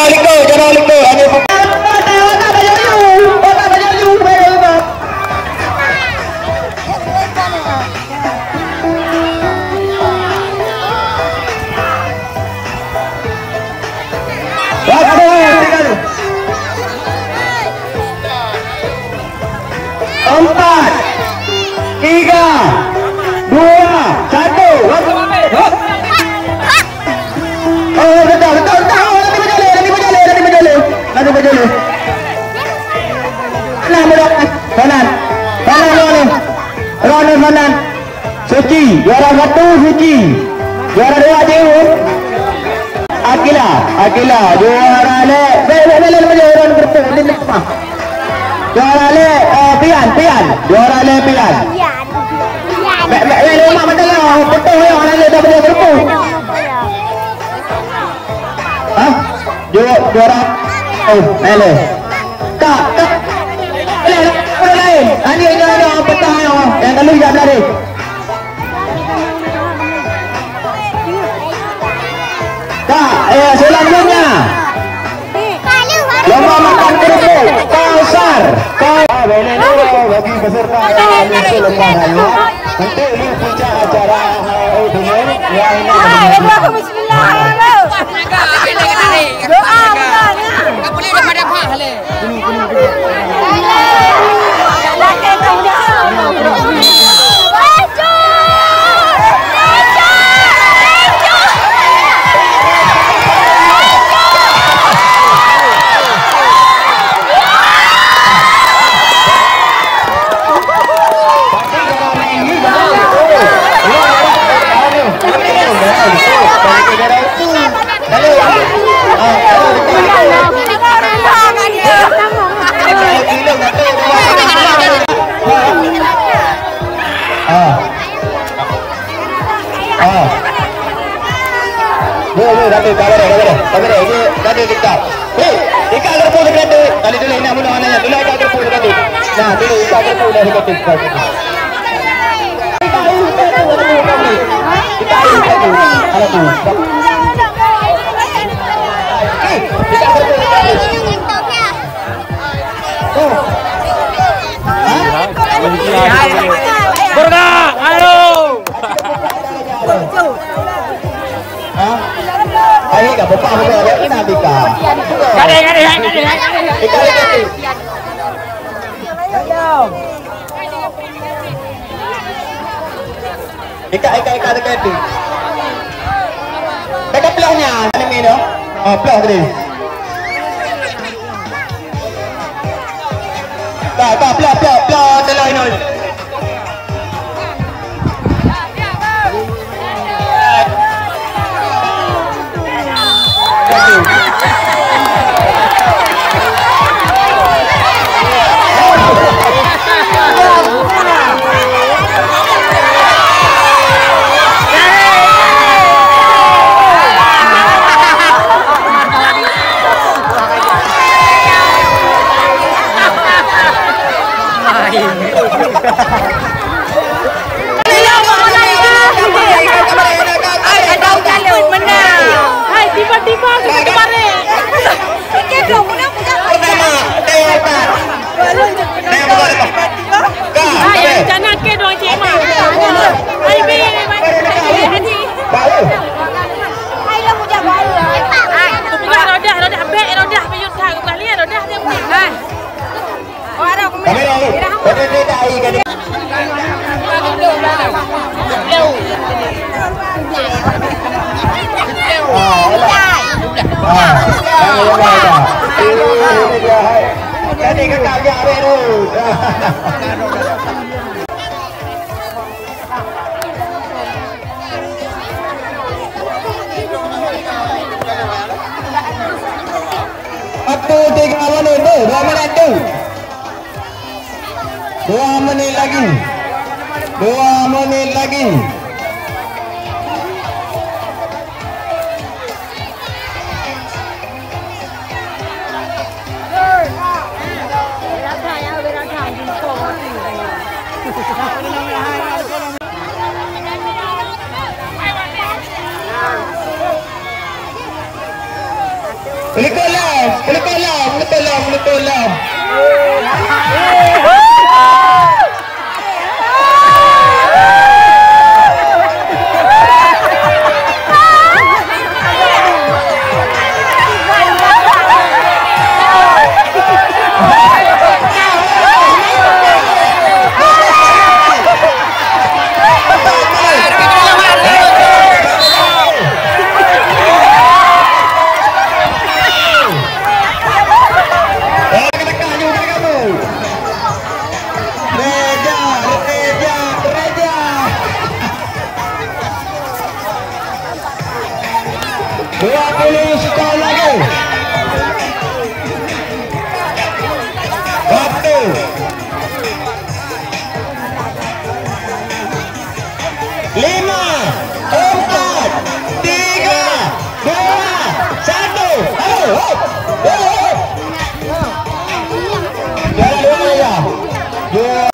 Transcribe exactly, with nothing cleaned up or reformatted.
Liko, jalan liko, hanya Waktu tinggal. Empat, tiga, dua, satu. Waktu habis. Hop. Oh, betul, betul, betul. Oh, lagi berjalan, lagi berjalan, lagi berjalan. Lagi berjalan. Nah, mudah. Fanan. Fanan, Fanan. Fanan, Fanan. Suci, juara satu Suci. Juara dua Jiun. Akila, Akila, juara le. Bek, bek, bek, bek, bek, orang bertemu di depan. Juara le, eh, Pian, Pian. Juara le, Pian. Bek, bek, bek, lemak macam mana? Betul ya, orang le dah boleh bertemu. Hah? Ju-, juara. Oh, ele. Kak, kak. Ele, ele, ele lain. Ani, ini ada petang ya. Yang lalu tidak berlari. Kak, eh, selanjutnya. Lomba makan kerupuk. Kausar. Kau. Ah, boleh dulu bagi peserta yang muncul lomba hari ini. Untuk di puncak acara, eh, opening, yang ini. Ah, ya, Bismillah. Doa mula ni. Ah. Ah. Dua, dua, dah tu, tak ada, tak ada, tak ada. Ini tadi dekat. Hei, dekat gerbong dekat tu. Tadi dulu nak bunuh anak tu, dekat gerbong dekat tu. Nah, dulu dekat gerbong dah dekat tu. Bergerak, ayo! Hah? Ayo, dah berpah, berpah, dah kena bika. Gadai, gadai, gadai, gadai. Bika, bika, bika. Ikat, ikat, ikat, ikat tu. Dekat pelah nya, mana main tu? Oh, pelah tadi. Tak, tak, pelah, pelah, pelah, telah ini. Hai, tiba-tiba kita kemarin. Hai, rencana ke dong Cik Mak. Hai, Bi, Haji. Hai, lo mujah baru. Hai, rodah, rodah, bek, rodah, bek, yuk, tak, bukan lihat, rodah, dia, bukan. Hai. Kamera, eh. Oke, oke, tak, eh, kan. Ah, alah. Ah, ah, alah, alah. Eh, ini dia, hai. Jadi, kakak, dia, dia, dia. Waktu tiga menit tu, dua menit tu. Dua menit lagi. Dua menit lagi. Likot lom, likot lom, likot lom, likot lom. Reja, reja, reja. Dua puluh sekon lagi. Waktu. Lima, empat, tiga, dua, satu. Ayo, hop. Ayo, hop. Jalan dulu ya. Dua.